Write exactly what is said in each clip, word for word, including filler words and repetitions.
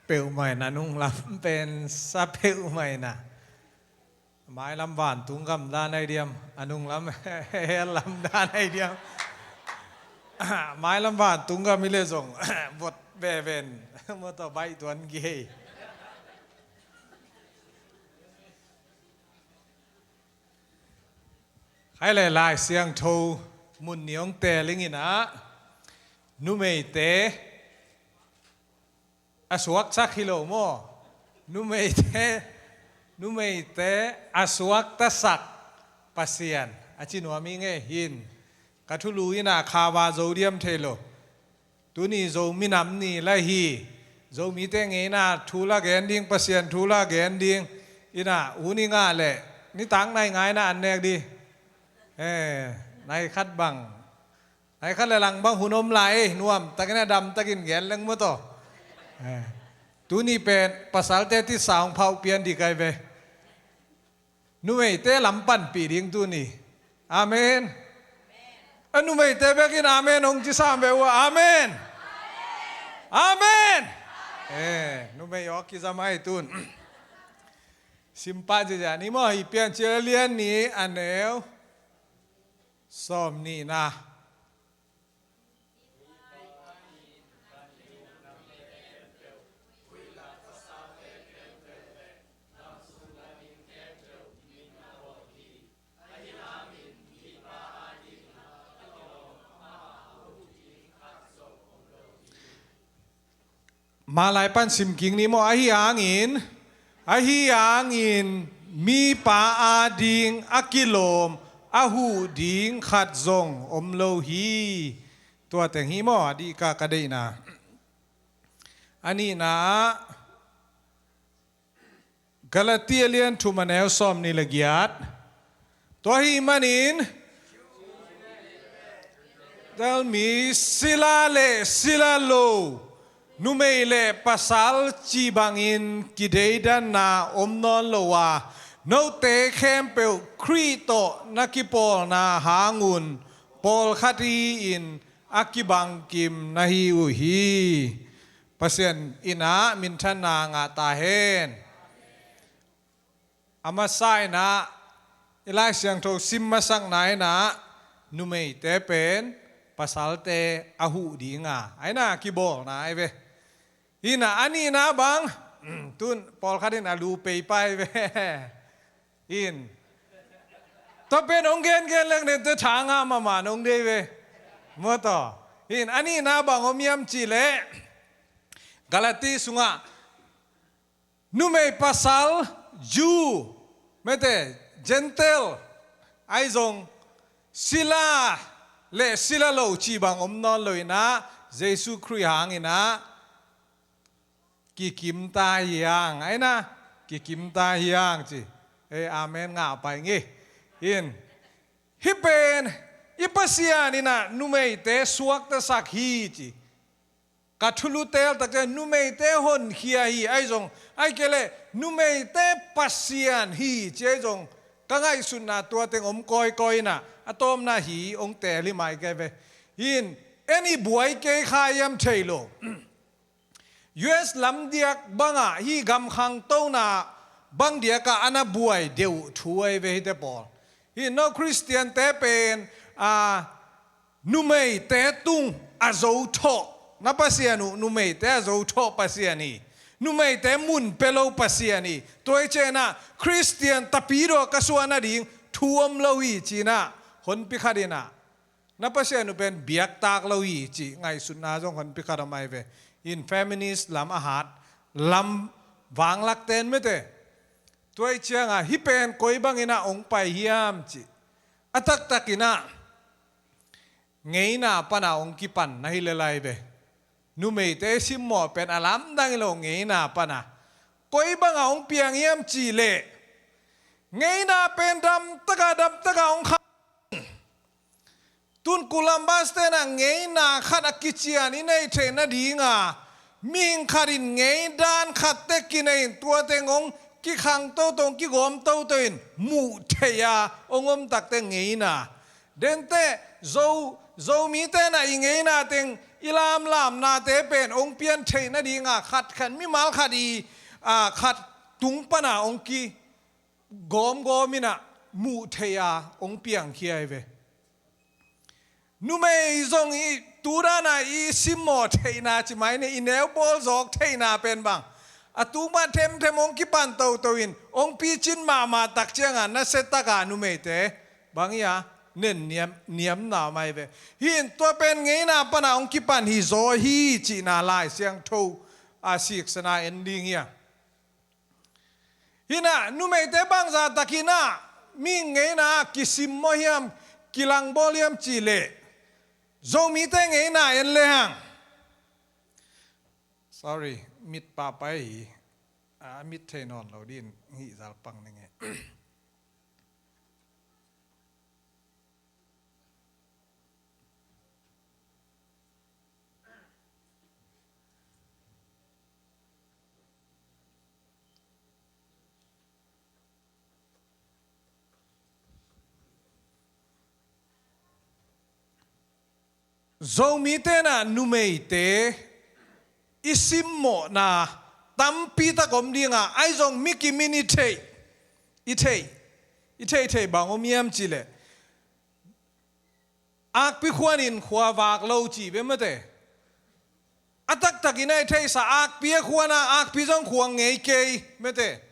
Peuhmah in a nunglam pen sa peuhmah in a, mailam vantung gam dan ai diam, a nunglam hell lam dan ai diam. Mailam vantung gam hi leh zong vot veve in, motorbike tuan gei. Khai le Lai Siangtho mun ni hong teel ing in a, numeite a suaksak hi lo maw? Numeite, numeite a suaktasak Pasian a ci nuam ing ei. Hin ka thulu in a kha va zo diam thei lo. Tuni Zo minam ni la hi. Zomite ngeina thu la gen ding, Pasian thu la gen ding. In a hun i ngah leh nitak nai nga in a an nek ding. Eh, nai khat bang, nai khat le lang bang hun om lai ei, nuam takin a dam takin gen leng maw taw. Eh, tuni pen pasalte tisa hong phauh pian ding kai ve. Numeite lam panpih ding tuni. Amen. A numeite bekin amen hong ci sam ve uh a. Amen. Amen. Eh, numei aw kizam ai tun. Simpah ziazia ni maw, hi Piancil a lian ni a neu sawm nihna. Malai pan sim kik ni maw, ahi hangin, ahi hangin mipa ading a kilawm a huh ding khat zong om lo hi. Tua teng hi maw, a dih ka ka deihna. A nihna ah, Galati a lian thum a neu sawm nih le giat. Tua ahih manin, telmi sila le sila lo, numei le pasal cih bangin kideidanna om nawn lo a, note khempeuh Khrih tawh na kipawlna hangun pawlkhat hi-in a kibangkim na hi uh hi. Pasian in a minthanna ngah ta hen. A masa in a, i Lai Siangtho sim masakna in a, numeite pen pasalte a huh ding a, a in a kibawlna ai ve. In a, a nihna bang, tun pawlkhat in a lu pei pai ve. In, tua pen hong gengen leng dente tha ngah mahmah nong dei ve. Maw taw. In, a nihna bang om hiam cih leh, Galati sungah numei pasal, Jew, mete, Gentile, ahi zong sila le sila lo cih bang om nawn lo in a, Jesu Khrih hang in a kikim ta hi hang, a in a kikim ta hi hang ci. Ei, amen ngah pai ngi. In, hih pen i Pasian in a numeite suaktasak hi ci. Ka thulu teel tak ciang numeite honkhia hi, ahi zong, ahih kei leh numeite Pasian hi ci, ahi zong, ka ngaihsutna tua teng om kawikawi in a, a tawpna hi hong teel hi mai kei ve. In, en i buai kei kha hiam thei lo. U S lam diak bangah hih gam khangtona bang diakah a na buai deuh thu ahi ve hihte pawl. Hih no Khristiante pen, a, numeite tung a zo thawh, na Pasian uh numeite a zo thawh Pasian hi. Numeite mun pia lo Pasian hi. Tua hi ciangin a Khristian tapidaw ka suah nading thu om lo hi ci-in a honpi khat in a, na Pasian uh pen biaktak lo hi cih ngaihsutna zong honpi khat om ai ve. In, feminist lam a hat lam vanglakte in mete, tua hi ciangah hih pen koi bangin a hong pai hiam cih, a taktak in a ngeina pana hong kipan na hi lel ai ve. Numeite simmawh pen a lamdang hi lo, ngeina pana. Koi bangah hong piang hiam cih leh, ngeina pen damtakah damtakah hong kha. Tun Columbus te in a ngeina khat a kician i neih theih nading a, mihing khat in ngei dan khat teh kinei in tua teng hong kikhang toto, hong kigawm toto in muh theih a hong om tak teh ngeina. Denteh Zo, Zomite in a i ngeina teng I lamlamnate pen hong pian theih nadinga khat khat mimal khat i, a, khat tung pana hong kigawmgawm inah muh theih a hong piangkhia hi ve. Numei zong i tu dana i simmawh theihna ci mai ni, i neu bawl zawk theihna pen bang, a tu mah themthem hong kipan toto in hong picin mahmah tak cianga nasia taka numeite bang hi a, nen niam, niamna mai ve. Hi in tua pen ngeina pana hong kipan hi zaw hi cihna Lai Siangtho a siksana en ding hi a. Hi inah numeite bangzah takinah mi ngeina kisimmawh hiam, kilangbawl hiam cihleh Zomite ngeina en lehang. Sorry, mit pahpai hi. A mit thei nawn lo din hih zalpang ning e. Zomite inah numeite i simmawhna tampi tak om dinga, ahi zong mi kimin i theih, i theih, i theihtheih bang om hiam cihleh, akpi khuanin khuavak lo ci ve mate. A taktakin a i theihsa akpi a khuana, akpi zong khuang ngei kei mate.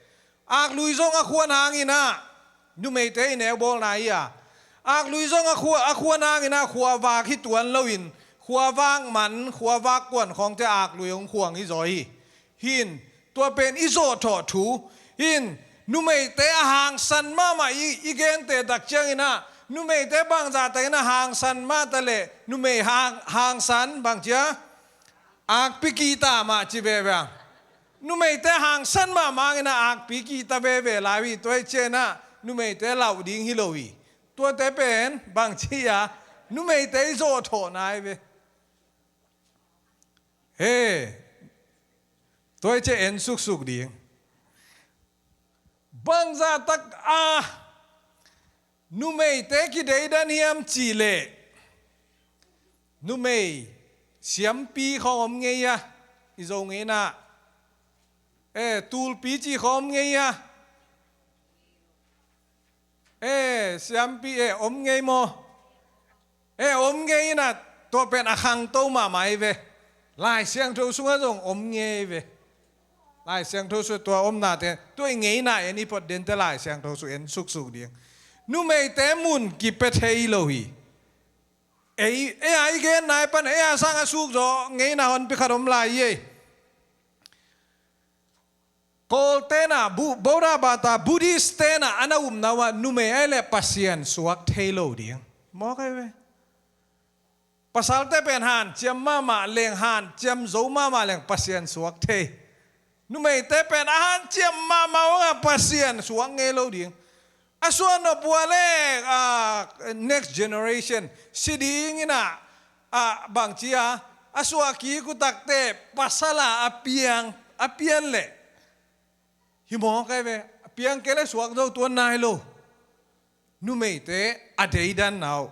Aklui zong a khuan hanginah numeite i neubawlna hi a. Aklui zong a khua, a khuan hanginah khuavak hi tuan loin khuavak man, khuavak kuan khawngte aklui hong khuang hi zaw hi. Hi in tua pen i zawhthawh thu. Hi in numeite a hangsan mahmah i, i gente tak cianginah numeite bangzah takinah hangsan mahta leh numei hang, hangsan bangcia akpi kihta mah ci veve a. Numeite hangsan mahmah hanginah akpi kihta veve lai uh hi. Tua hi cianah numeite lauh ding hi lo hi. Tuate pen bangci a, numeite i zawhthawhna hi ve. He, tua hi ciah en suksuk ding. Bangzah tak a numeite kideidan hiam cihleh, numei siampi khawng om ngei a, i Zo ngeina. E, tulpi ci khawng om ngei a. E, siampi, e, om ngei maw? E, om ngei inah tua pen a khangto mahmah hi ve. Lai Siangtho sungah zong om ngei ve. Lai Siangtho sungah tua omnate, tua i ngeina en i phot dente Lai Siangtho sungah en suksuk ding. Numeite mun kipia thei lo hi. Ei, ei a i gen nai pan, ei a sang a suk zaw ngeina honpi khat om lai hi ei. Kawlte inah, Bu-, Buddha bata, Buddhist-te inah a na upna uh ah numei ahih leh Pasian suak thei lo ding. Mawk ahi ve. Pasalte pen hanciam mahmah leng, hanciam zo mahmah leng Pasian suak thei. Numeite pen a hanciam mahmah uh ah Pasian suak ngei lo ding. A suah nop uh ah le, ah, next generation si ding inah, ah, bangcia, a suah kik uh takteh pasal a a piang, a pian leh hi mawk ahi ve. A piang kei leh suak zo tuan nai lo. Numeite a deidanna uh.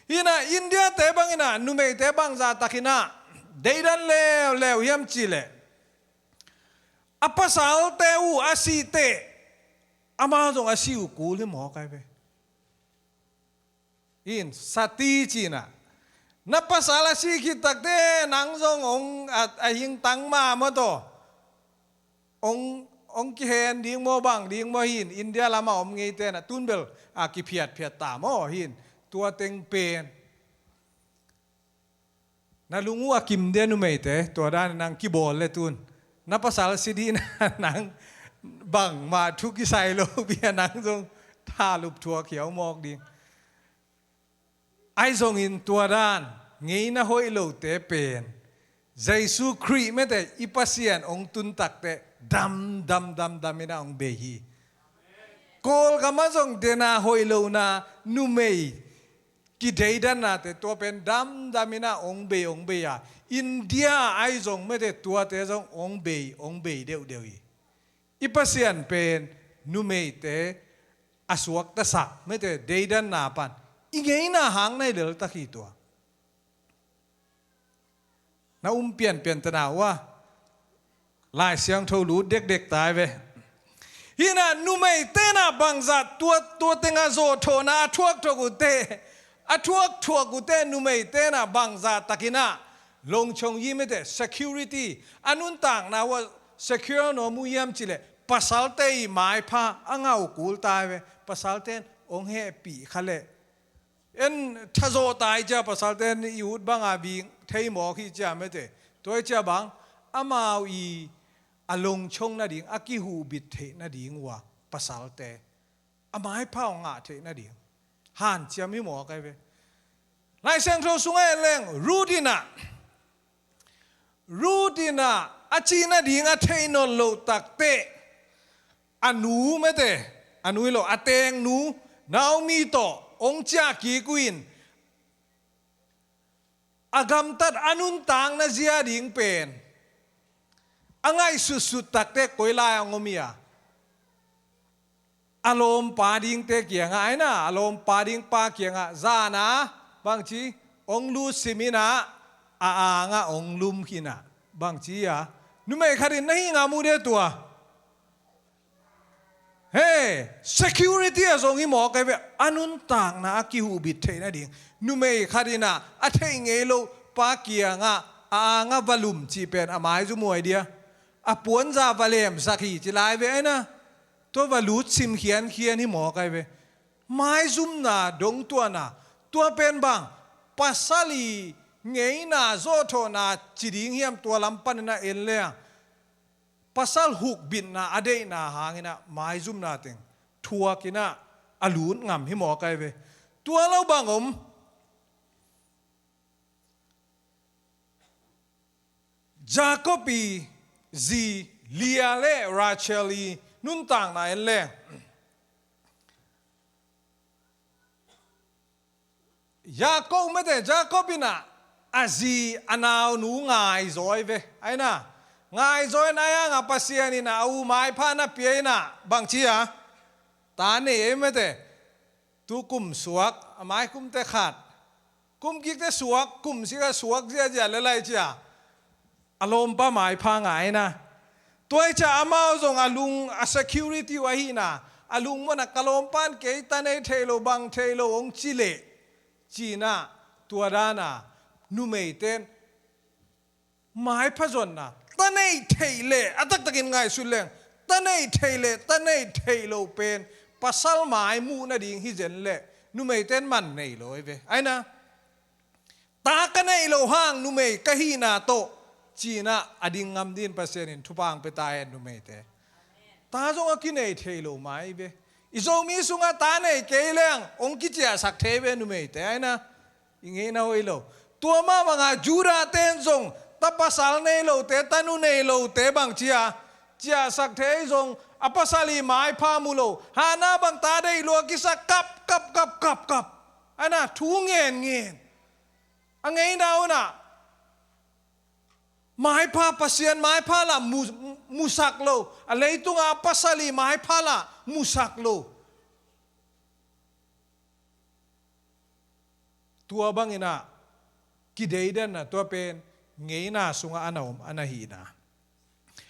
Inah India-te banginah numeite bangzah takinah deidan leuleu hiam cihleh, a pasalte uh a sihteh amau zong a si uh kul hi mawk ahi ve. In sati cinah, na pasal a sih khit takteh nang zong hong a, a hingtang mah maw taw. Hong, hong kihen ding maw, bang ding maw, hi in India lamah om ngeite inah tun bel a kiphiatphiat ta maw, hi in tua teng pen. Na lung uh a kim dia numeite, tua dan nang kibawl le tun. Na pasal si dih na nang bangmah thu kisai lo bia nang zong thalup thuak hiau mawk ding. Ahi zongin tua dan ngeina hoih lote pen Jesu Khrih mete i Pasian hong tun takteh dam, dam, dam, dam inah hong bei hi. Kawlgam ah zong dena hoih lohna numei kideidannate tua pen damdam inah hong bei, hong bei a, India ahi zong mete tuate zong hong bei, hong bei deuhdeuh hi. I Pasian pen numeite a suaktasak mete deidanna pan i ngeina hang nai leltak hi tua. na um pianpian tana uh a, Lai Siangtho lut dekdek tai ve. Hinah numei tenah bangzah tua, tua tengah zawhthawhna a thuakthuak uhte, a thuakthuak uhte numei tenah bangzah takinah longchong yi mete security, a nuntakna uh a secure nuam uh hiam cileh pasalte i maipha a ngau kul tai ve. Pasalten ong hehpih kha leh en thazawh tai cia, pasalten i ut banga bing thei mawk hi cia mete. Tua hi cia bang amau i a longchong nading, a kihuhbit theih nading uh a pasalte a maipha ong ngah theih nading hanciam hi mawk ai ve. Lai Siangtho sungah en leng Ruth inah, Ruth inah a cih nading a theih nawn loh takteh a nu mete, a nu hi lo, a tengnu Naomi tawh ong ciah kik uh in, a gamtat a nuntakna zia ding pen a ngaihsutsut takteh koi lai ong om hi a, a lawmpa dingte kiangah, aina, a lawmpa ding pa kiangah zana bangci ong lutsim inah, a angah ong lum khinah bangci a, numei khatin na hih ngam uh dia tua. He, security a zong hi mawk ai ve, a nuntakna a kihuhbit theih nading. Numei khatinah a theih ngei lo pa kiangah a angah va lum cih pen a maizum uh ai dia, a puanza va lemsak hi ci lai ve aina. Tua va lutsim khiankhian hi mawk ai ve. Maizumna dongtuana, tua pen bang pasal i ngeina zawhthawhna ci ding hiam, tua lam paninah en leng pasal hukbitna a deihna hanginah maizumna teng thuakinah a lut ngam hi mawk ai ve. Tua lo bang om Jacob i zi Leah le Rachel i nuntakna en leng, Jacob mete, Jacob inah a zi a naunu ngaizaw ai ve. Aina, ngaizaw in a angah Pasian inah a u maipha na pia inah bangci a, ta nei ai mete. Tu kum suak, a mai kumte khat, kum kikte suak, kum sika suak ziazia le lai cia a lawmpa maipha ngah aina. Tua hi cia amau zong a lung, a security uh ahihna, a lungmuanah ka lawmpan kei ta nei thei lo, bang thei lo ong ci leh, cinah tua dana numeiten maipha zonna, ta neih theih leh, a taktakin ngaihsut leng, ta neih theih leh ta neih theih lo pen pasal mai muh nading hi zen leh numeiten man nei lo ai ve. Aina, ta ka neih lo hang numei ka hihna tawh cinah a ding ngam din Pasian in thupha ang pia ta hen numeite. Ta zong a kinei thei lo mai ve. I Zomi sungah ta nei kei leng ong kiciahsak thei ve numeite aina. I ngeina hoih lo. Tua mah banga Judah ten zong ta pasal nei lote, ta nu nei lote bang cia ciahsak thei zong a pasal i maipha mu lo. Hana bang ta deih lua kisa kap kap kap kap kap. Aina thu ngen ngen. A ngeina unah maipha, Pasian maipha lah mu, musak lo. A leitunga a pasal i maipha lah musak lo. Tua banginah kideidanna tua pen ngeina sungah a na om a na hihna.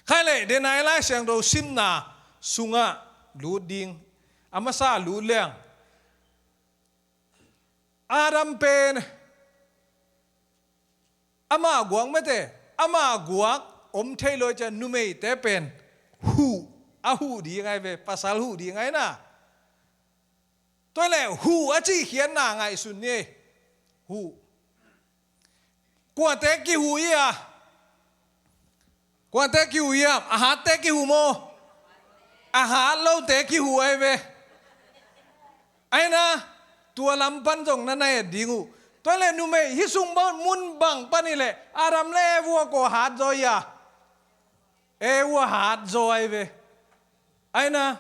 Khaileh denai Lai Siangtho simna sungah lut ding, a masa lut leng Adam pen amah guak mete, amah guak om thei lo cian numeite pen huh, a huh ding ai ve, pasal huh ding ai na. Tua leh huh a cihkhiatna ngaihsun ni. Huh. Kuate kihuh hi a? Kuate kihuh hiam? A hatte kihuh maw? A hat lote kihuh ai ve. Ai na, tua lam pan zong na na et ding uh. Tua leh numei hih sung mun bang pan hi leh Adam le Eva kua hat zaw hi a? Eva hat zaw ai ve. Ai na,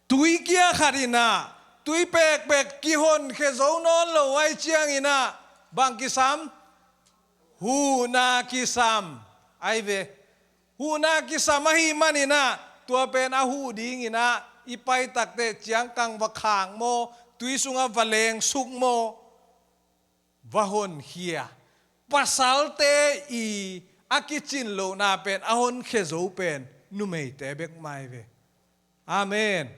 tui kia khat in ah, tui pekpek kihonkhia zo nawn lo ai ciangin ah, bang kisam? Huhna kisam ai ve. Huhna kisam ahih manin ah, tua pen a huh dingin ah, i pai takteh ciangkang va khak maw, tui sungah va lengsuk maw, va honkhia. pasalte i a kicin lohna pen a honkhia zo pen numeite bek mah hi ve. Amen.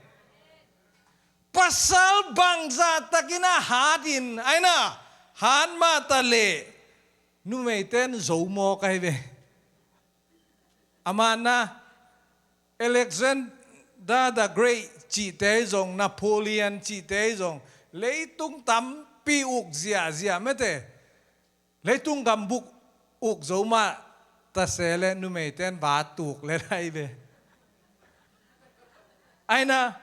Pasal bangzah takin a hat in, aina, hat mah ta leh numeite in zo mawk ahi ve. Amah na, Alexander the Great cihte zong, Napoleon cihte zong, leitung tampi uk ziahziah mete. Leitung gambup uk zo mah ta se leh numeite in va tuk lel ahi ve. Aina,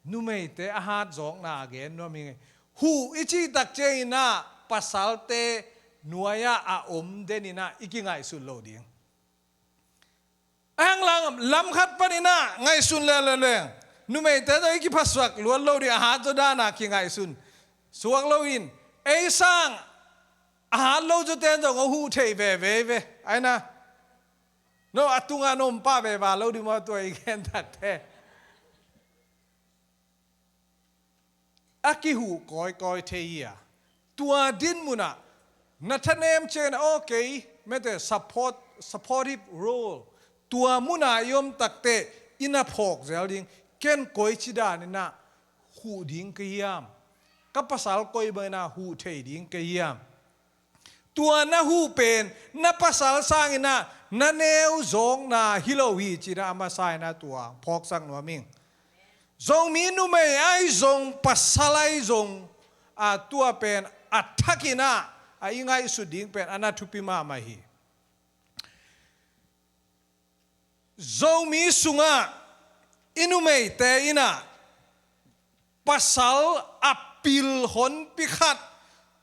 numeite a hat zawkna a gen nuam hi ing. Huh i cih tak ciangin ah pasalte nuai-ah a om den in ah i kingaihsun loh ding. Ahang lam, lam khat panin ah ngaihsun leuleu leng, numeite tawh i kiphasuak luat lo ding, a hat zaw dan ah kingaihsun suak lo in, ei sang a hat lo zawte zong a huh thei veve ve. Aina, no, a tungah na om pah veve lo ding maw, tua i gen takte. A kihuh kawikawi thei hi a, tua din munah na thanem ciangin ah, okay, mete, support, supportive role, tua munah i om takteh i na phawk zel ding. Ken koici danin ah huh ding ka hiam? Ka pasal koi bangin ah huh thei ding ka hiam? Tua na huh pen na pasal sangin ah na neu zawkna hi lo hi, ci-in ah a masa in ah tua phawksak nuam ing. Zomi numei ahi zong, pasal ahi zong, a, tua pen a thakin ah, a, i ngaihsut ding pen a na thupi mahmah hi. Zomi sungah i numeite in ah pasal a pil honpi khat,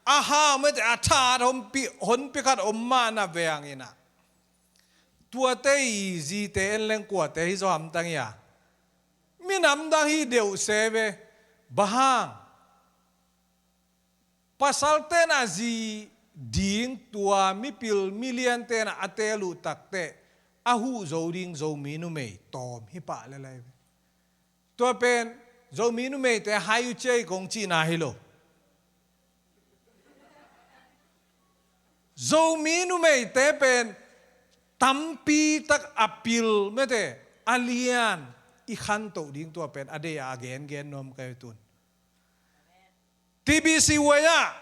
a hau mete, a that honpi, honpi khat om mah na veng in ah, tuate i zite en leng kuate hi zaw hamtang hi a? Minam dang hi deuh se ve. Bang hang? Pasalte in a zi ding tua mipil miliante in a teel uh takteh a huh zo ding Zomi numei tawm hi pah lel ahi ve. Tua pen Zomi numeite hai uh ciai kong cihna hi lo. Zomi numeite pen tampi tak a pil mete, a lian i khantoh ding tua pen a deih a gengen nuam ka hi tun. T B C Y ah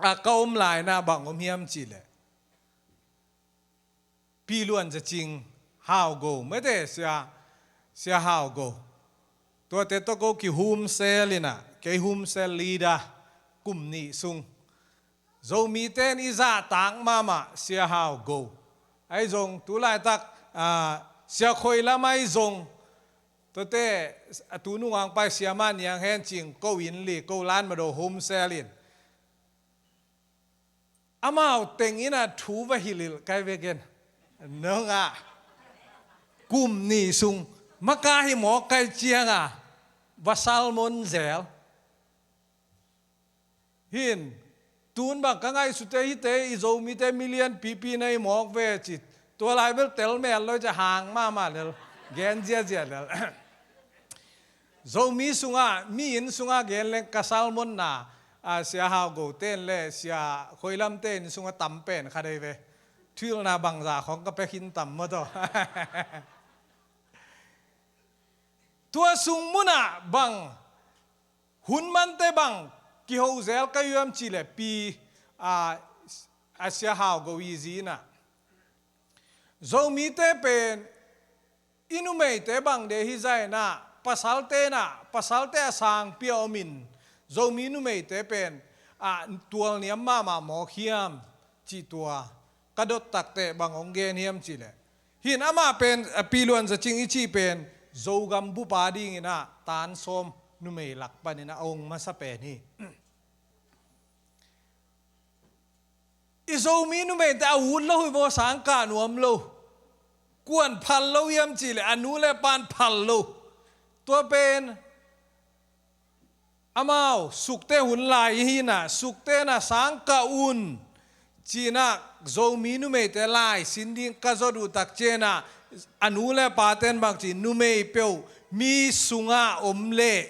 a ka om lai-in ah bang om hiam cih leh, Pi Luan Za Cing, Hau Go mete, Sia, Sia Hau Go, tuate tawh ko kihumsel in ah, kei humsel leader kum nih sung. Zomite in i zahtak mahmah Sia Hau Go ahi zong, tu laitak, ah, Sia Khoi Lam ahi zong, tuate a tu nung hong pai Sia Mah Niang hen cing, ko inn li, ko Lan Mado homsel in. Amau teng in ah thu va hilh hilh kai vek in. Nong ah, kum nih sung maka hi mawk kai ciang ah va salmon zel. Hin, tun bang ka ngaihsute hite, i Zomite milian pipi na hi mawk ve ci. Tua lai bel tel mel lo ci, hang mahmah lel, gen ziazia lel. Zomi sungah, mi inn sungah gen leng ka salmonna, a, Sia Hau Go ten le Sia Khoi Lam ten sungah tam pen kha dei ve. Thuhilhna bangza khong ka pia khin tam maw taw. Tua sung munah bang hun mante bang kiho zel ka hiam cih leh pi, a, a Sia Hau Go i zi in ah, Zomite pen i numeite bang de hi zah in ah, pasalte in ah, pasalte a sangpi a om in, Zomi numeite pen, a, tualniam mahmah mawk hiam cih tua ka dot takteh bang hong gen hiam cih leh, hin amah pen, a, Pi Luan Za Cing i cih pen Zogam bup a dingin ah tan sawm numei lak panin ah a hong masa pen hi. I Zomi numeite a ut lo hi vaw, sangkah nuam lo. Kuan phal lo hiam cih leh a nu le pa'n phal lo. Tua pen amau sukte hun lai hi in ah, sukte in ah sangkah un ci-in ah Zomi numeite laisin ding ka zot uh tak ciang ah, a nu le pate'n bang ci, numei peuh mi sungah om leh,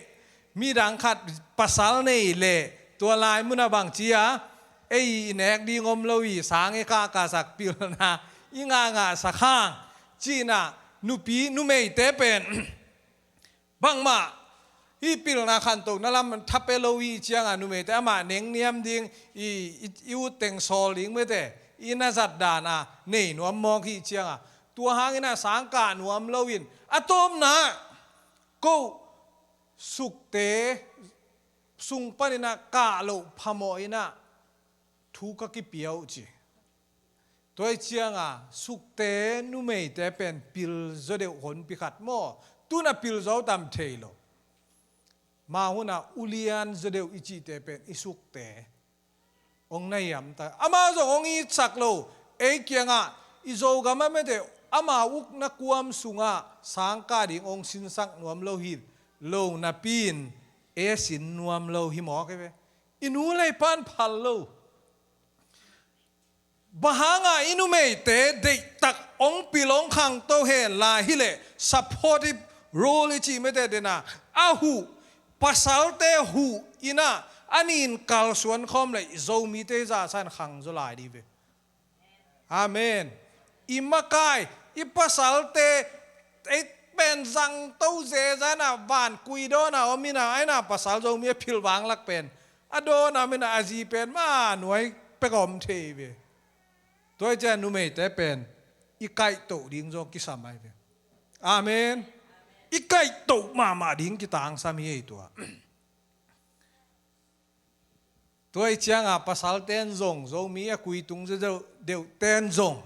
midang khat pasal nei leh, tua lai munah bang ci a, ei i nek ding om lo hi, sang i kahkahsak, pilna i ngahngahsak hang, ci-in ah nupi numeite pen bangmah hih pilna khantohna lam tha pia lo hi ciangah numeite amah nengniam ding, i, i, i utteng sawl ding mete, i na zat dan a nei nuam mawk hi ciangah, tua hangin ah sang kah nuam lo in, a tawpna koh sukte sung panin ah kah loh phamawh in ah thu ka kipia uh ci. Tua hi ciangah sukte numeite pen pil zaw deuh honpi khat maw, tu-in ah pil zaw tam thei lo. Mah hun ah ulian zaw deuh i cihte pen i sukte hong na hiam ta. Amau zong hong itsak lo. Ei kiangah i Zogam ah mete, amau ukna kuam sungah sang kah ding hong sinsak nuam lo hi lo napi-in ei a sin nuam lo hi mawk hi ve. I nu le i pa'n phal lo. Bang hangah i numeite deihtak hong pil hong khangto hen la hileh, supportive role i cih mete den a, a huh, pasalte huh in ah a nin kalsuan khawm leh i Zomite i zahsa in khang zaw lai ding ve. Amen. I makai, i pasalte, ei pen zangto zeza in ah vankui dawn a om in ah, a inn ah pasal Zomi a philvang lak pen a dawn a om in ah, a zi pen mah nuai pek a om thei ve. Tua hi ciang numeite pen i kaihtoh ding zong kisam ahi ve. Amen. I kaihtoh mahmah ding kitangsam hi ei tua. Tua hi ciangah pasalte'n zong, Zomi a kui tung zaw deuh, deuhte'n zong,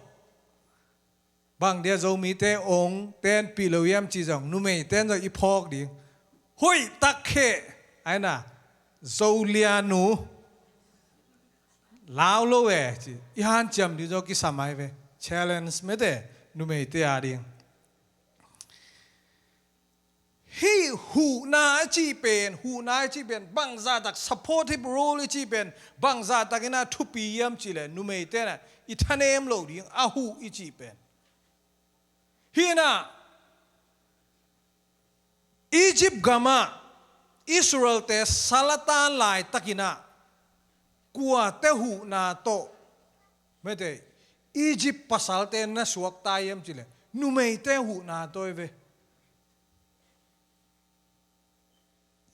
bang dia Zomite hong tenpih lo hiam cih zong, numeite'n zong i phawk ding. Hoih tak kheh, a inn ah, Zo lianu lau lo e ci, i hanciam ding zong kisam ahi ve. Challenge mete, numeite a ding. Hih huhna i cih pen, huhna i cih pen bangzahtak, supportive role i cih pen bangzahtak in ah thupi hiam cih leh, numeite'n ah i thanem loh ding a huh i cih pen. Hih in ah Egypt gamah Israelte sal a tan laitak in ah kuate huhna tawh, mete, Egypt pasalte na suakta hiam cih leh, numeite huhna tawh hi ve.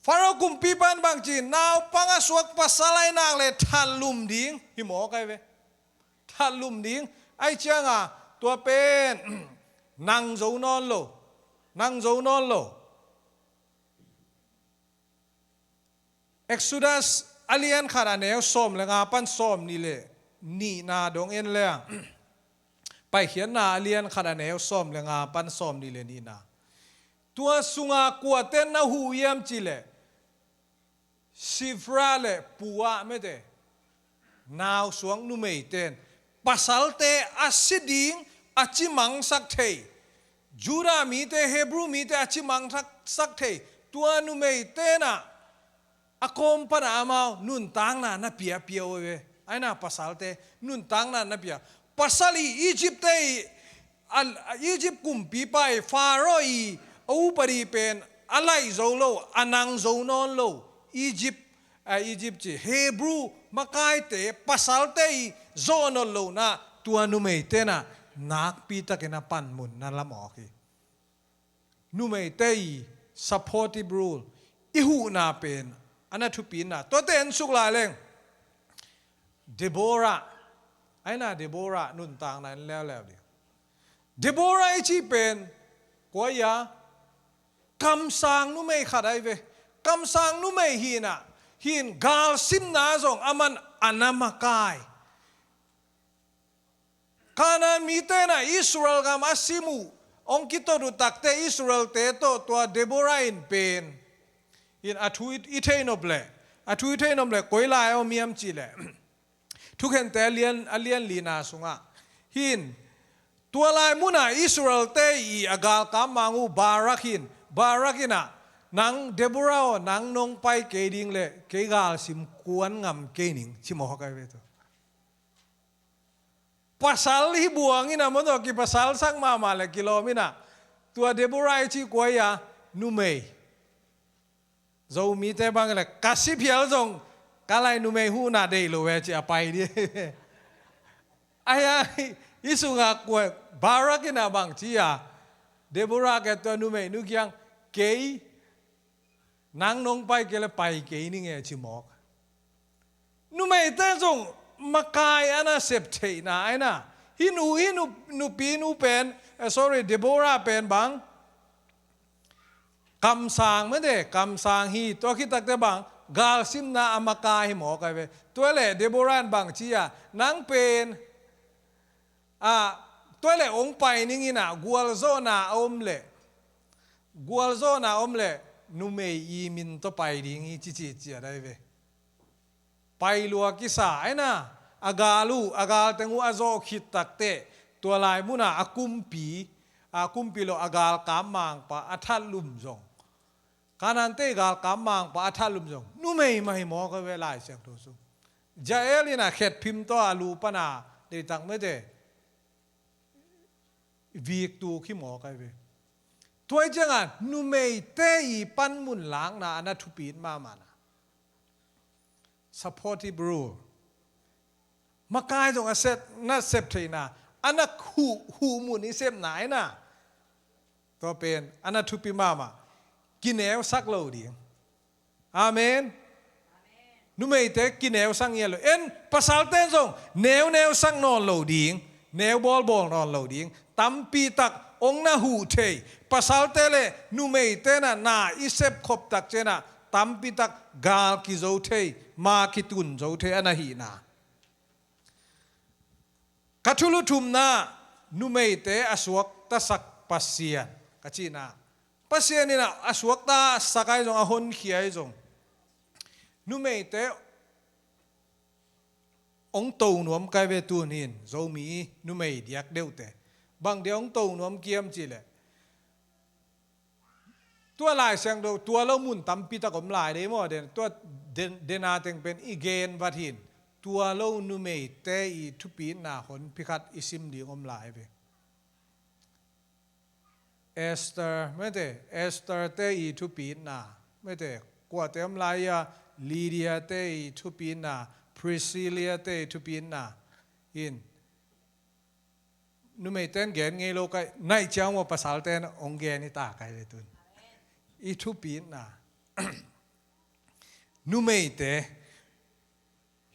Pharaoh kumpipa'n bangci, naupang a suak pasal ahih nak leh thatlum ding hi mawk ahi ve. Thatlum ding. Ahih ciangah tua pen nang zo nawn lo. Nang zo nawn lo. Exodus a lian khat a neu sawm le nga pan sawm nih le nihna dong en leng, Paikhiatna a lian khat a neu sawm le nga pan sawm nih le nihna. Tua sunga kuate'n na huh hiam cih leh, Shifra le Pua, mete, nausuak numeite'n pasalte a si ding a cimangsak thei, Judah mite, Hebrew mite a cimangsak thei, tua numeite'n ah a kawm pan ah amau nuntakna na piapia uh ve. A inn ah pasalte nuntakna na pia. Pasal i Egypt-te i, a, a Egypt kumpipa i Pharaoh i a upadi pen a laih zo lo, a nang zo nawn lo. Egypt, a, Egypt ci, Hebrew makaite, pasalte i zawh nawn lohna, tua numeite'n ah nakpitakin a panmun na la mawk hi. Numeite i supportive role, i huhna pen a na thupi in ah, tuate en suk lai leng, Deborah, a inn ah Deborah nuntakna en leuleu ding. Deborah i cih pen kua hi a? Kamsang numei khat ahi ve. Kamsang numei hi in ah, hi in galsimna zong aman a na makai. Kanaan mite'n ah Israel gam a sim uh, hong kitot uh takteh Israelte tawh tua Deborah in pen, in a thu i, i thei nop leh, a thu i thei nop leh koi lai a om hiam cih leh, Thukhente a lian, a lian lina sungah, hi in, tua lai munah Israelte i a galkap mang uh Barak hi in, Barak in ah, nang Deborah aw, nang nong pai kei ding leh kei galsim kuan ngam kei ning, ci mawk ahi ve tua. Pasal hi buang in ah, maw, tua kipasalsak mahmah leh kilawm in ah, tua Deborah i cih kua hi a? Numei. Zomite bang leh ka si phial zong Ka lai numei huhna deih lo ve ci a pai dih. Ahi a, i sungah kua, Barak in a bang ci a, Deborah kiang tua numei nu kiang, kei, nang nong pai kei le pai kei ning e ci mawk. Numeite zong makai a na sep theihna ahi na. Hih nu, hih nu, nupi nu pen, eh, sorry, Deborah pen bang kamsang mete, kamsang hi, tua khit takte bang galsimna a makai hi mawk ahi ve. Tua leh Deborah in bang ci a, nang pen, ah, tua leh hong pai ning in a, gualzawhna a om leh, gualzawhna a om leh, numei i min tawh pai ding hi ci ci ciat ahi ve. Pai lua kisa ahi na, a gal uh, a gal teng uh a zawh khit takteh, tua lai munah a kumpi, a kumpi lo a galkap mangpa a thatlum zong, Kanaan te galkap mangpa a thatlum zong numei mah hi mawk ahi ve Lai Siangtho sung. Jael in a khetphim tawh a lu pan a deitak mete, vik tuk hi mawk ahi ve. Tua hi ciangah numeite i panmun lakna a na thupi mahmah na. Supportive role. Makai zong a sep, na sep theihna, a na hu, huhmun i sepna ahi na. Tua pen a na thupi mahmah. Kineusak lo ding. Amen. Numeite kineusak ngiat lo. En, pasalte zong neuneusak nawn lo ding, neu bawlbawl nawn lo ding. Tampi tak hong na huh thei. Pasalte le numeite na, na i sepkhop tak ciangah tampi tak gal kizo thei, ma kitun zo thei a na hihna. Ka thulu thumna, numeite a suaktasak Pasian ka cihna. Pasian in a, a suaktasak ahi zong, a honkhia ahi zong, numeite hong to nuam ka hi ve tuni in, Zomi numei diak deuhte. Bang dia hong to nuam kiam cih leh, tua Lai Siangtho, tua lo mun tampi tak om lai dei maw, den, tua den, dena teng pen i gen vat hi in, tua lo numeite i thupitna honpi khat i sim ding om lai ve. Esther, mete, Esther te i thupitna, mete, kuate om lai a, Lydia te i thupitna, Priscilla te i thupitna, in, numeiten gen ngei lo ka hi, naih ciang maw pasalten hong gen hi ta ka hi ve tun. I thupitna. Numeite.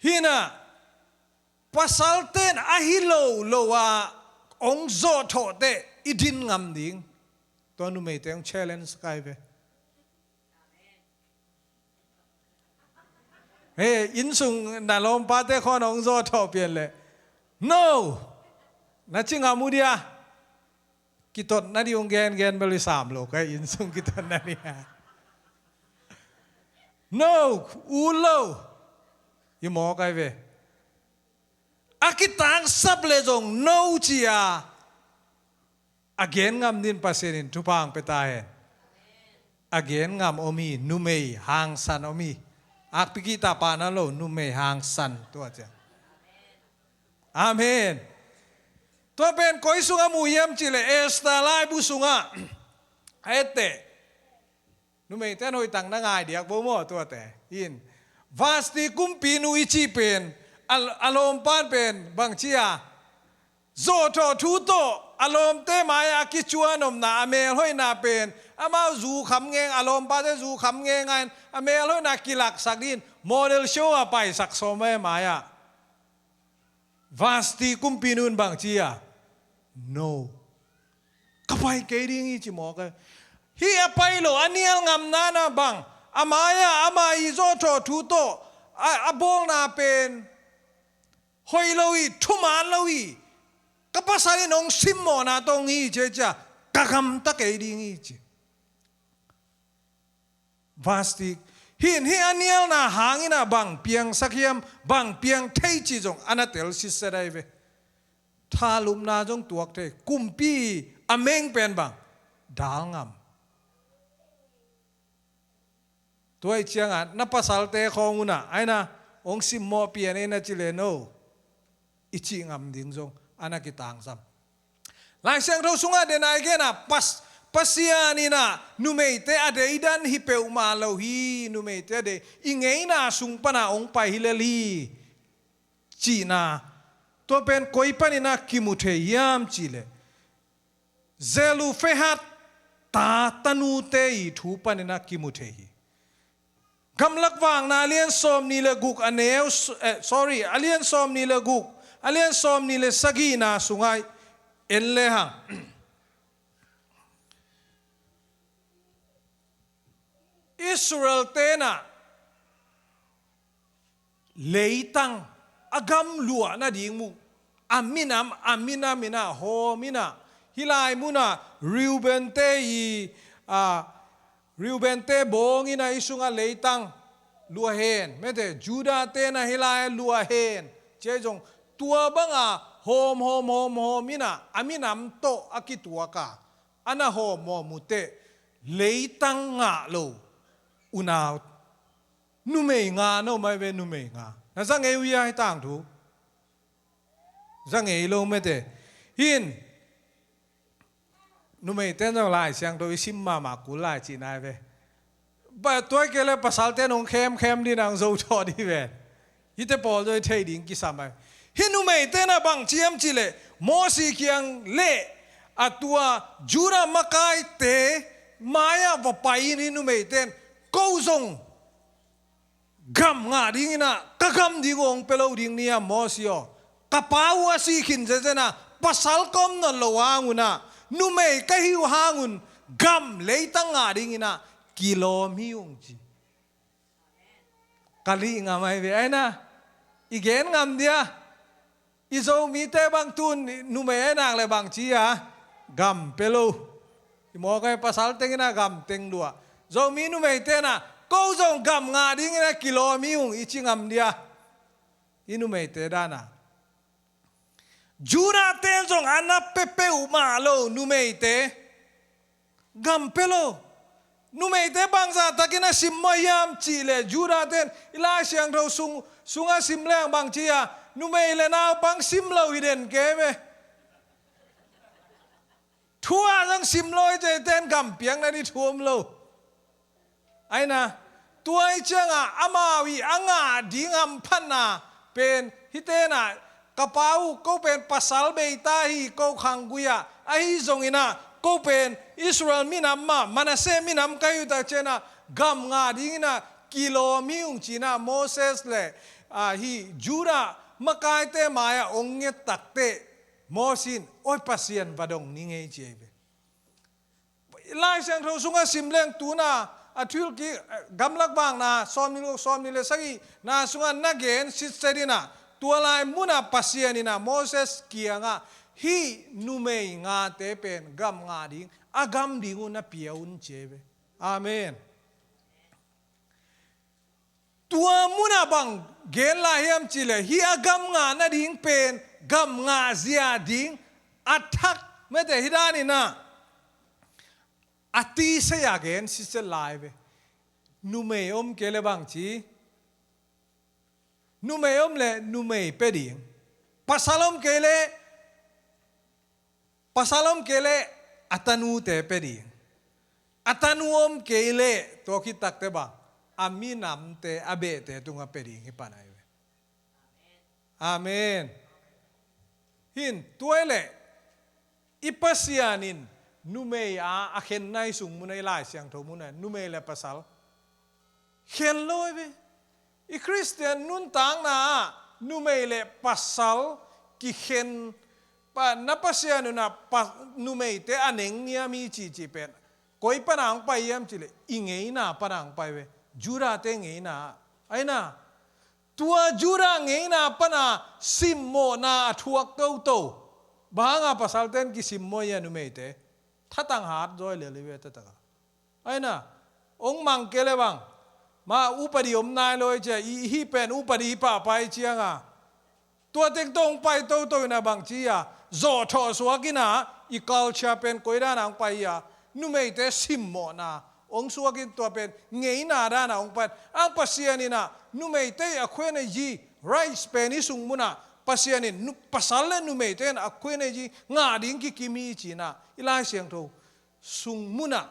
Hi na, pasalten a hi lo lo a hong zawhthawh teh i din ngam ding. Tua numeite hong challenge ka hi ve. He, innsung na lawmpate khawng hong zawhthawh pian leh, no! Na ci ngam uh dia. Kitot nading hong gengen bel i sam lo ka hi, innsung kitot nading. No, ut lo. I mawk ahi ve. A kitangsap leh zong no ci a, a gen ngam ding Pasian in thupha hong pia ta hen. A gen ngam om hi, numei hangsan om hi. Akpi kihta pahna lo, numei hangsan tua ciang. Amen. Tua pen koi sungah mu hiam cih leh Esther laibu sungah. A etteh. Numeiten hoih tak na ngai diak bo maw tuate. In. Vasti kumpinu i cih pen, a, a lawmpan pen bang ci a, zawhthawh thu tawh a lawmte mai-ah a kicuan omna, a melhoihna pen amau zu kham ngeng, a lawmpate zu kham ngeng a in, a melhoihna kilaksak ding in model show a paisak sawm mai-ah. Vasti kumpinu in bang ci a, no. Ka pai kei ding hi ci mawk e. Hih a pai lo, a nial ngam nana bang, a mai-ah ama i zawhthawh thu tawh a, a bawlna pen hoih lo hi, thuman lo hi. Ka pasal in hong simmawhna tawh hong hi ci a, ka gamta kei ding hi ci. Vasti. Hih in hih a nialna hangin a bang piangsak hiam, bang piang thei cih zong a na tel sitset ahi ve. Thalupna zong tuak thei. Kumpi a meng pen bang, dal ngam. Tua ahih ciangin na pasalte khawng un a, ai na, hong simmawh pian ei na ci leh no. I cih ngam ding zong a na kitangsam. Lai Siangtho sungah den a i gen a, pas-, Pasian in ah numeite a deidan hi peuhmah lo hi, numeite a dei, i ngeina sung pan ah hong pai hi lel hi cihna. Tua pen koi panin ah kimu thei hiam cih leh Zelufehad ta tanute i thu panin ah kimu thei hi. Gamlak Vakna a lian sawmnih le guk a neu, eh, sorry, a lian sawmnih le guk, a lian sawmnih le sagihna sungah en lehang, Israel-te in ah leitang a gam luah nading mu, a minam, a minam in ah hawm in ah, hih lai mun ah Reuben-te i, a, Reuben-te bawng in ah hih sungah leitang luah hen, mete, Judah-te in ah hih lai luah hen, ci-a zong tua bang a hawm, hawm, hawm, hawm in ah a minam tawh a kituak a, a na hawm, hawm uh teh leitang ngah lo unau numei nga na om ahi ve, numei nga. Na za ngei uh hia hih tangthu? Za ngei lo mete. Hih numeite in zong Lai Siangtho i sim mahmah kul lai cihna ahi ve. Ba, tua hi kei leh pasalte in hong khemkhem ding, hong zo thawh ding ve. Hihte pawl zong i theih ding kisam ahi. Hih numeite in ah bang ci hiam cih leh, Mosi kiang le a tua Judah makaite mai-ah va pai in, hih numeite in, ko zong gam ngah dingin ah ka gam ding uh hong pia lo ding ni a, Mosi aw. Ka pa uh a sih khin zenzen a, pasal ka om nawn loh hang un ah, numei ka hih uh hang un gam leitang ngah dingin ah kilawm hi ung, ci. Ka lih ngam ahi ve, aina. I gen ngam dia. I Zomite bang tu-in numei ahi nak leh bang ci a, gam pia lo. I mawk ahi, pasal teng in ah gam teng lua. Zomi numeite in ah, ko zong gam ngah dingin ah kilawm hi ung, i ci ngam dia. I numeite dan a. Judah-te in zong a na pia peuhmah lo numeite gam pia lo. Numeite bangzah takin a simmawh hiam cih leh, Judah-te in i Lai Siangtho sung, sungah sim leng bang ci a, numei le naupang sim lo hi den kei ve. Thu-a zong sim lo hi, ci-a hihte in gam piakna ding thu om lo. Aina, tua ahih ciangah amau i a ngah ding hamphatna pen hihte in ah, ka pa uh, ko pen pasal bei ta hi, ko khanggui ah, ahi zongin ah ko pen Israel minam mah, Manasseh minam ka hi uh, tak ciangin ah gam ngah dingin ah kilawm hi ung, ci-in ah Moses le, ah, hih Judah makaite mai-ah hong nget takteh, Moses in, oi, Pasian va dong ning ei, ci ahi ve. Lai Siangtho sungah sim leng tu-in ah, a thilkik, eh, Gamlak Vakna sawmnih le, sawmnih le sagihna sungah na gen sitset in ah, tua lai munah Pasian in ah Moses kiangah, hih numei ngate pen gam ngah ding, a gam ding uh na pia un, ci ahi ve. Amen. Tua munah bang gen lai hiam cih leh, hih a gam ngah nading pen gam ngah zia ding a thak, mete, hih danin ah a tisa-a gen sitset lai ve. Numei om kei leh bang ci? Numei om leh numei pia ding. Pasal om kei leh Pasal om kei leh a tanute pia ding. A tanu om kei leh, tua khit takteh bang, a minamte, a behte tungah pia ding hi pan ahi ve. Amen. Hih in, tua hi leh, i Pasian in numei a, a khenna i sung munah, i Lai Siangtho munah, numei le pasal khen lo hi ve. I Khristian nuntakna ah numei le pasal kikhen, pa, na Pasian un ah pa, numeite a nengniam hi cihcih pen koi pan ah hong pai hiam cih leh, i ngeina pan ah hong pai ve. Judah-te ngeina ah. Aina, tua Judah ngeina pan ah simmawhna a thuak toto. Bang hang a pasalte in kisimmawh hi a numeite? Thatang hat zaw lel hi ve, thatang a. Aina, hong mang kei leh bang, ma, upadi om nai lo hi, ci a, i, hih pen upadi pahpah hi ciangah, tua teng tawh hong pai toto in ah bang ci a, zawhthawh suak in ah, i culture pen koi dan ah hong pai hi a, numeite simmawhna hong suak in, tua pen ngeina dan ah hong pai. Ang Pasian in ah numeite equality, rights pen i sung munah, Pasian in nu-, pasal le numeite in equality ngah ding kikim hi, ci-in ah i Lai Siangtho sung munah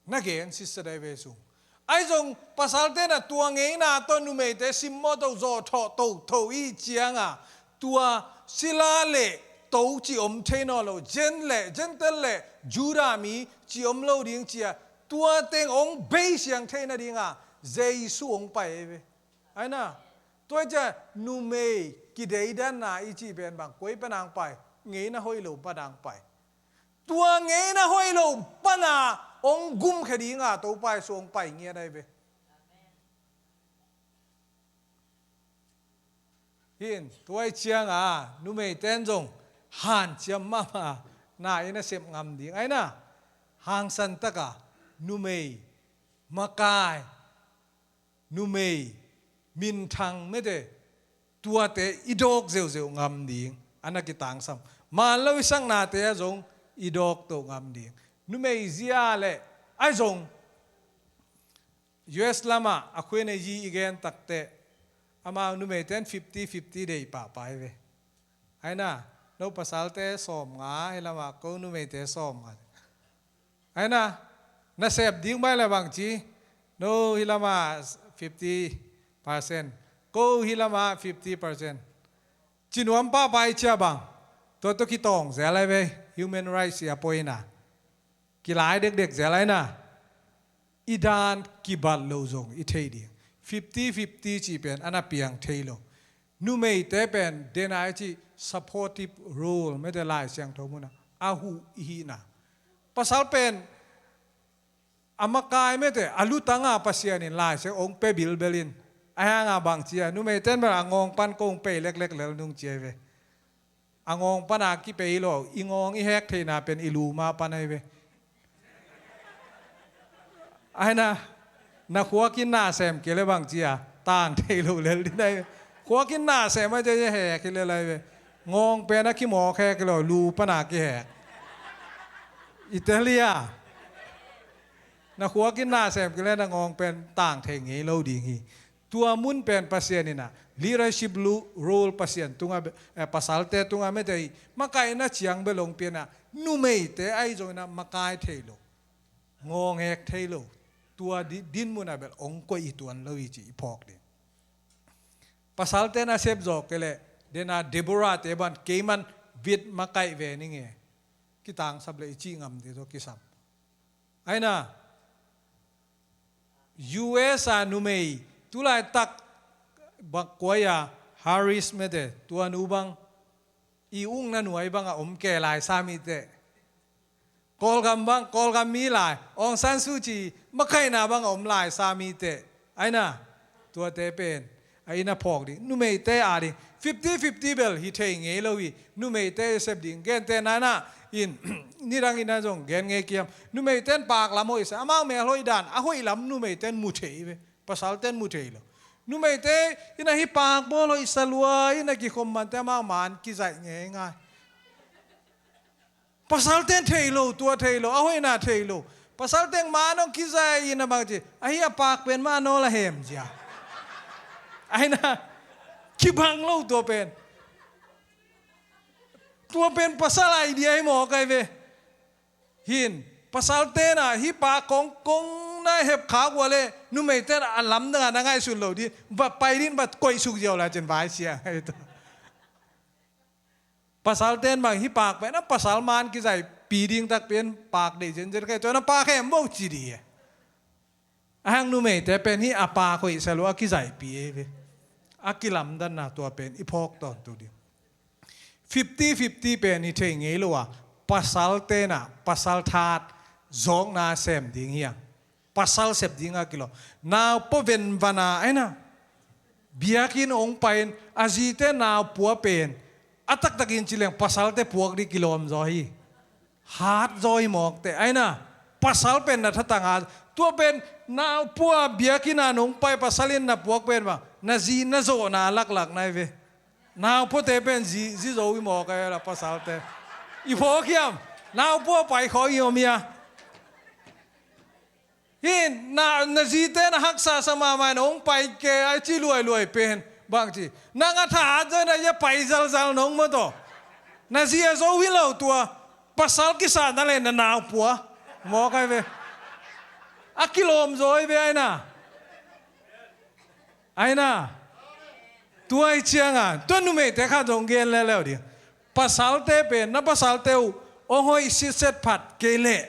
na gen sitsa dai ve sung. Ahi zong pasalte na tua ngeina tawh numeite simmawh to zawhthawh toto i cianga tua sila le to ci om thei nawn lo, Jen le Gentile le Judah mi ci om lo ding cia tua teng hong bei siang theih nadinga Jesu hong pai ei ve. Aina tua cia numei kideidanna i cih pen bang koi panang pai, ngeina hoih lo panang pai. Tua ngeina hoih lo pana hong gumkhia dinga Topa Jesu hong pai ngiat ahi ve. Hin tua i cianga numeiten zong hanciam mahmah na i nasep ngam ding aina hangsan taka numei makai numei minthang mete tuate i dawk zeuzeu ngam ding a na kitangsam. Maan lo i saknate ah zong i dawk to ngam ding. Numei zia le ahi zong U S lamah a khuine yi i gen takte amau numeiten fifty fifty dei pahpah hi ve. Aina no pasalte sawm nga hi lamah ko numeite sawm nga. Aina nasep ding mai le bangci no hi lama fifty percent ko hi lama fifty percent. Cinuam pahpah i cia bang tua tua kitawng zel ai ve. Human rights i a poina kilai dekdek zel aina i dan kibat lo zong i thei ding. Fifty fifty cih pen a na piang thei lo. Numeite pen dena i cih supportive role mete Lai Siangtho muna a huh i hihna. Pasal pen a makai mete a lutanga Pasian in Lai Siang hong pe bilbel in a hanga bang cia numeiten bel a ngawng pan kong pei leklek lel nung cia ve. A ngawng pana kipei lo i ngawng i hek theina pen i luma pan ahi ve. Aina na khuakin na sem kile bang cia tang thei lo lel din ahi ve. Khuakin na sem a cia hek hi lel ahi ve. Ngawng pen a kimawk hek lo lu pana kihek. Italia na khuakin na sem kile na ngawng pen tang thei ngei lo ding hi. Tua mun pen Pasian inah leadership lu- role Pasian tunga be- eh, pasalte tunga mete i makaihna ciang belong pianah numeite ahi zonginah makai thei lo, ngawngek thei lo. Tua di- din munah bel ong koih i tuan lo i ci i phawk ding. Pasalte na sep zawk ke leh dena Deborah te ban keiman vit makaih ve ninge kitangsap le i cih ngam ding tawh kisam. Aina U S a numei tulaitak bak kuai a Harris mete tua nu bang i ukna nuai banga om ke Lai Sami te. Kawlgam bang Kawlgam mi lai Aung San Suu Kyi makaihna banga om Lai Sami te. Aina tuate pen a ina phawk ding numeite a ding fifty fifty bel hi thei ngei lo hi. Numeite i sep ding gente nana in nidang ina zong gen ngei kiam numeiten paklam hoih sa amau mel hoih dan a hoih lam numeiten mu thei ve. Pasalten mu thei lo. Numeite ina hi pakbawl hoih sa lua ina kikhom mante amau maan kizaih ngei ngai. Pasalten thei lo tua thei lo a hoihna thei lo. Pasalten maan hong kizai in a bang ci ahi a pak pen maan nawl a hem zia. Aina kibang lo tua pen. Tua pen pasal idea hi maw kai ve. Hin pasalten a hi pak kongkong na hep khak ua le numeiten a lamdang a na ngaihsut lo di va pai din va koih suk ziau la cin vai sia. Pasalten bang hi pak pen a pasal maan kizai pi ding tak pen pak dei zenzen kai tua na pak hem bo ci di. A hang numeite pen hi a pak hoih sa lua a kizai pi ei ve. A kilamdanna tua pen i phawk tawntu ding. Fifty fifty pen hi thei ngei lo a pasalten a pasal that zawkna sem ding hiang. Pasal sep dinga kilawm. Nau pua venvana aina biakinn ong pain a zite nau pua pen a taktakin ci leng pasalte puak dih kilawm zaw hi. Hat zaw hi mawkte aina pasal pen na thatanga tua pen nau pua biakinn a nong pai pasalin na puak pen bang na zi na zawhna laklak nai ve. Nau puate pen zi zi zo hi mawk a la pasalte i phawk hiam? Nau pua pai khaw i om hia? Hin na, na zite na haksa sa mahmah in hong pai ke ai ci luailuai pen bang ci nang a tha at zai na ia pai zalzal nong maw taw. Na zi a zo hi lo tua. Pasal kisahna le na nau pua. Mawk ai ve. A kilawm zaw ai ve ai na. Ai na. Tua ai cianga tua numeite khat zong gen leuleu ding. Pasalte pen na pasalte uh hong hoih sitset phat kei leh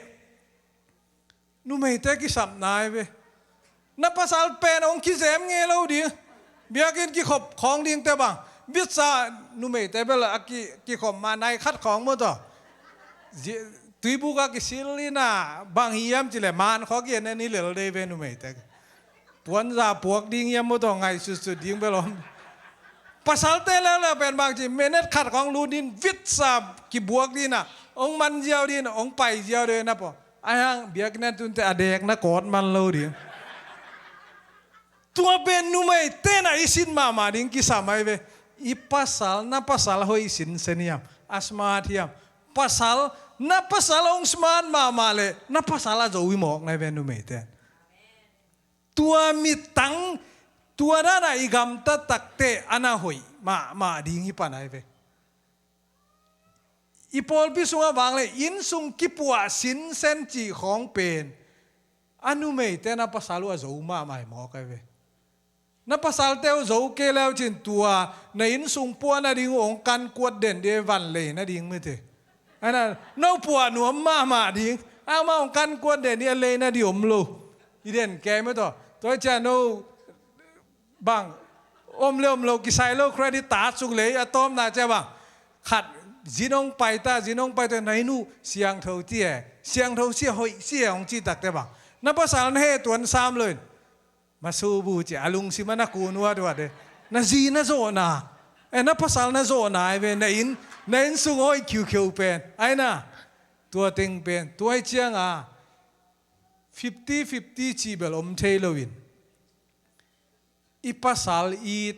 numeite kisapna ai ve. Na pasal pen hong kizem ngei lo ding. Biakinn kikhop khawng dingte bang vitsa numeite bel a ki, kikhop ma nai khat khawng maw taw. Zi-, tuibuk a kisil ina bang hiam cileh man khawk i en en hi lel dei ve numeite. Puanza puak ding hiam maw taw ngaihsutsut ding bel om. Pasalte leuleu pen bang ci menet khat khawng lut din vitsa kibuak dina hong man ziau din hong pai ziau dei na paw. Ai hang biakinn ah tunte a dek na kawt man lo ding. Tua pen numeite na i sin mahmah ding kisam ai ve. I pasal na pasal hoih sinsen hiam a smart hiam. Pasal na pasal hong smart mahmah le na pasal a zo i mawk nai ve numeite. Tua mitang tua dana i gamta takte ana hoih mahmah ding hi pan ai ve. I pawlpi sungah vang le innsung kipuah sinsen cih khawng pen a numeite na pasal uh a zo mahmah hi mawk ai ve. Na pasalte uh zo kei leu cin tua na innsung puah nading uh hong kankuat den dih van lei nading mite. Ana no puah nuam mahmah ding ama hong kankuat den dih a lei nadih om lo. I den kei mite. Tua cia no bang om le om lo kisai lo credit ta suk lei a tawmna cia bang khat zinong paita zinong paita na inn uh siangtho ci e siangtho sia hoih sia hong ci takte bang na pasal na he tuan sam loin masu bu ci a lungsim a na kun uat uat e na zi na zawhna e na pasal na zawhna ai ve na inn na inn sung hoih khiukhiu pen ai na tua teng pen tua ai cianga fifty fifty ci bel om thei loin i pasal i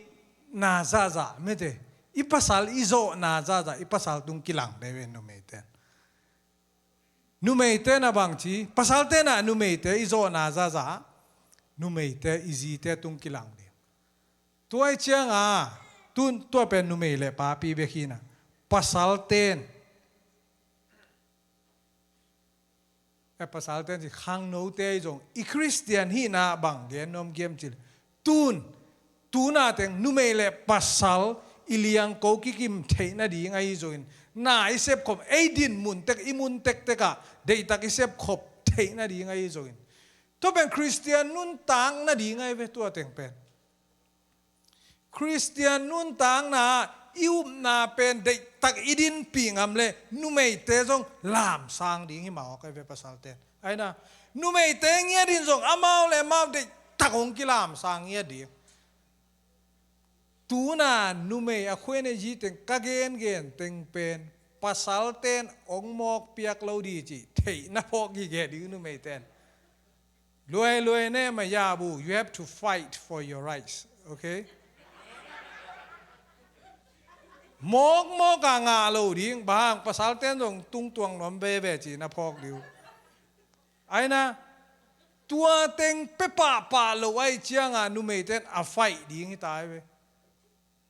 na zahzah mete i pasal i zawh na zahzah i pasal tung kilang dei ve numeite. Numeite na bangci pasalte na numeite i zawh na zahzah numeite i zite tung kilang ding. Tua i cianga tun tua pen numei le papi bek hina pasalten e pasalte ci khangnote i zong i Khristian hihna bang gen nuam giam cil tun tuna teng numei le pasal i liangko kikim theih nading ahi zongin na i sepkhop ei din muntek i muntek tekah deihtak i sepkhop theih nading ahi zongin tua pen Khristian nuntak nading ahi ve tua teng pen. Khristian nuntakna i upna pen deihtak i dinpih ngam le numeite zong lamsang ding hi mawk ai ve pasalten. Aina numeite ngiat in zong amau le amau deihtak hong kilamsang ngiat ding. Tuna numei a khuene zi teng ka gengen teng pen pasalten hong mawk piak lo di ci theih na phawk gige ding numeiten. Luai luai ne ma ya bu you have to fight for your rights, okay? Mawk mawk a ngah lo ding bang pasalten zong tungtuang nuam veve ci na phawk liu. Aina tua teng pe pahpah lo ai cianga numeiten a fight ding hi ta ai ve.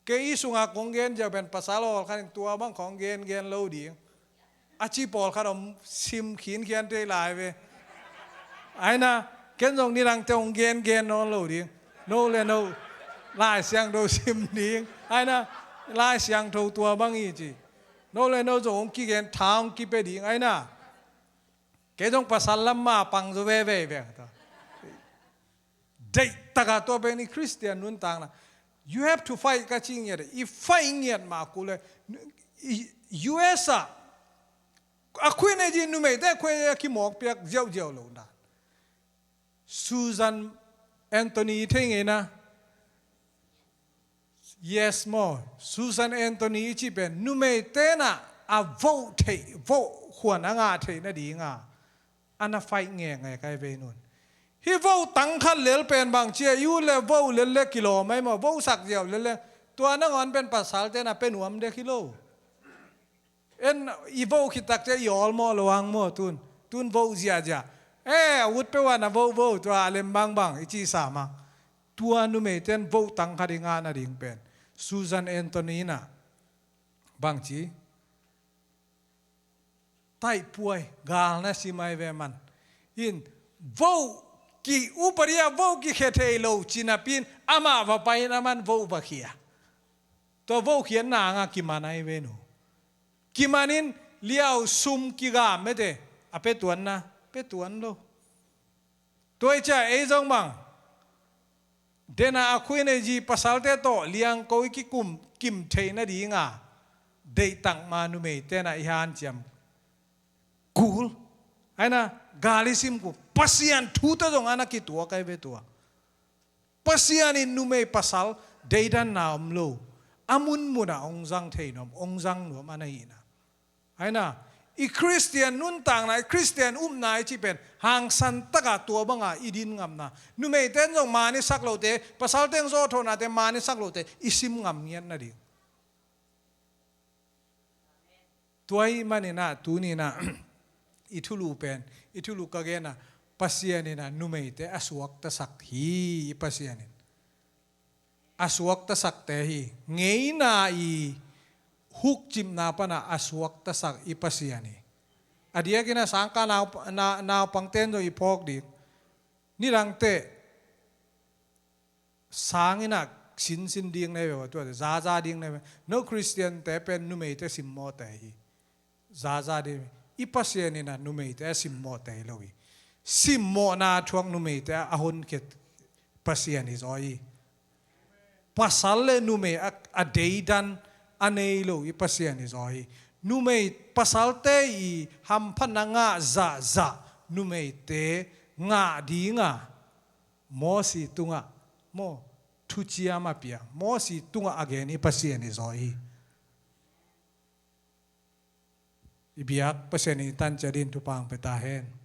Kei i sunga kong gen ziau pen pasal hawlkhat in tua bang kong gen gen lo ding. A ci pawlkhat om sim khinkhian tei lai ve. Aina ken zong nidangte hong gen gen nawn lo ding. No le no Lai Siangtho sim ding aina Lai Siangtho tua bang i ci. No le no zong hong kigen tha hong kipe ding aina. Kei zong pasal lam ma pang zo veve ve. Deihtaka tua pen i Khristian nuntakna you have to fight ka ci ngiat i fight ngiat ma kule. U S a a khuine ji numeite khuine a kimawk piak ziauziau lo dan. Susan Anthony thei ngeina. Yes maw? Susan Anthony i cih pen numeite na a voh theih voh khuan a ngah theih nadinga ana faih ngekngek ai vei nun. Hi voh tang khat lel pen bang cia i ut le voh lel le kilawm ai maw voh sak ziau lel le tua nangawn pen pasalte na pe nuam dek hi lo. En i voh khit tak cia i awl maw lo ang maw tun tun voh ziahziah. E a ut pe ua na voh voh tua a lem bangbang i cih sa mang. Tua numeiten voh tang khat i ngah nading pen Susan Anthony na bangci taihpuai, gal na sim ahi ve man. In, vote ki upadi a vote kikhia thei lo ci napi in amah va pai in aman vote va khia. Tua vote khiatna hangah kiman ahi ve nu. Kiman in liau sum kigam mete a pia tuanna, pia tuan lo. Tua hi ciah ei zong bang, dena a khuine zi pasalte tawh liangko i kikum kim theih nadinga deihtak ma numeite na i hanciam kul. Aina gal i sim kul. Pasian thu tawh zong ana kituak ahi ve tua. Pasian in numei pasal deidanna om lo. A munmunah hong zang thei nuam, hong zang nuam ana hihna. Aina, i Khristian nuntakna, i Khristian upna i cih pen hangsan takah tua banga i din ngamna. Numeite in zong man i sak lote, pasalte in zawhthawhnate man i sak lote i sim ngam ngiat nading. Tua ahih maninah tuninah i thulu pen, i thulu ka genah, Pasian inah numeite a suaktasak hi. I Pasian in a suaktasakte hi. Ngeina i hukcipna pana a suaktasak i Pasian hi. A diakinah sangka nau, na, naupangte in zong i phawk ding. Nidangte sanginah sinsin ding nei ve, tuate zaza ding nei ve. No Khristiante pen numeite simmawhte hi. Zaza ding. I Pasian inah numeite a simmawhte hi lo hi. Simmawhna thuak numeite a honkhia Pasian hi zaw hi. Pasal le numei a, a deidan a nei lo i Pasian hi zaw hi. Numei pasalte i hamphatna ngah zahzah numeite ngah dinga Mosi tungah maw thuciam a pia, Mosi tungah a gen i Pasian hi zaw hi. I biak Pasian in i tan ciat in thupha hong pia ta hen.